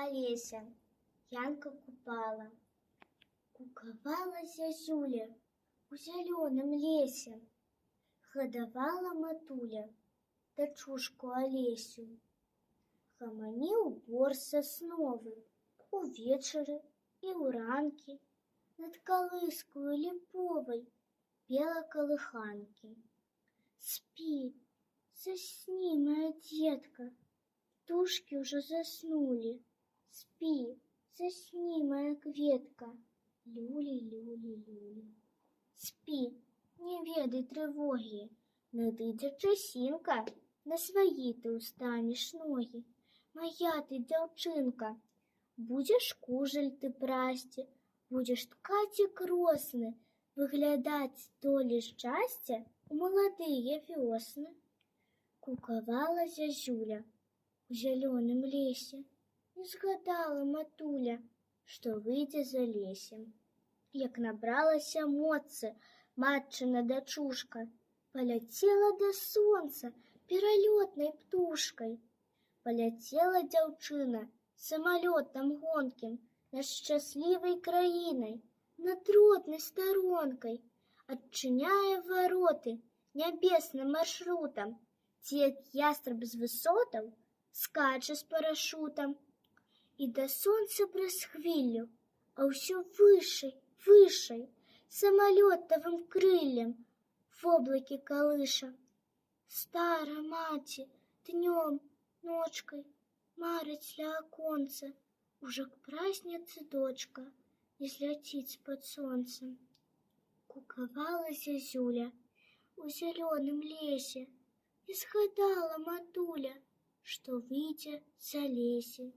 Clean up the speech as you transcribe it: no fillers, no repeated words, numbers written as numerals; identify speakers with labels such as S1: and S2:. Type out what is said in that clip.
S1: Алеся, Янка Купала. Кукавала зязюля у зялёным лесе, гадавала матуля дачушку Алесю. Гаманіў бор сасновы увечары і ўранкі, над калыскаю ліповай пела калыханкі. Спі, засні, мая дзетка, птушкі ўжо заснулі. Спі, засні, мая кветка, люлі, люлі, люлі. Спі, не ведай трывогі, надыдзе часінка, на свае ты ўстанеш ногі, мая ты дзяўчынка. Будзеш кужаль ты прасці, будзеш ткаць і кросны, выглядаць долі шчасця ў маладыя вёсны. Кукавала зязюля у зялёным лесе, не згадала матуля, што выйдзе за лесе. Як набралася моцы матчына дачушка, паляцела да сонца пералётнай птушкай. Паляцела дзяўчына самалётам гонкім над шчаслівай краінай, над роднай старонкай, адчыняе вароты нябесным маршрутам, ці як ястраб з высотаў скача з парашутам. І да сонца праз хвілю, а ўсё вышэй, вышэй, самалётавым крыллем воблакі калыша. Стара маці днём, ночкай марыць ля аконца, ужо к праздніцы дочка не зляціць з-пад сонца. Кукавала зязюля у зялёным лесе, не згадала матуля, што выйдзе за лесе.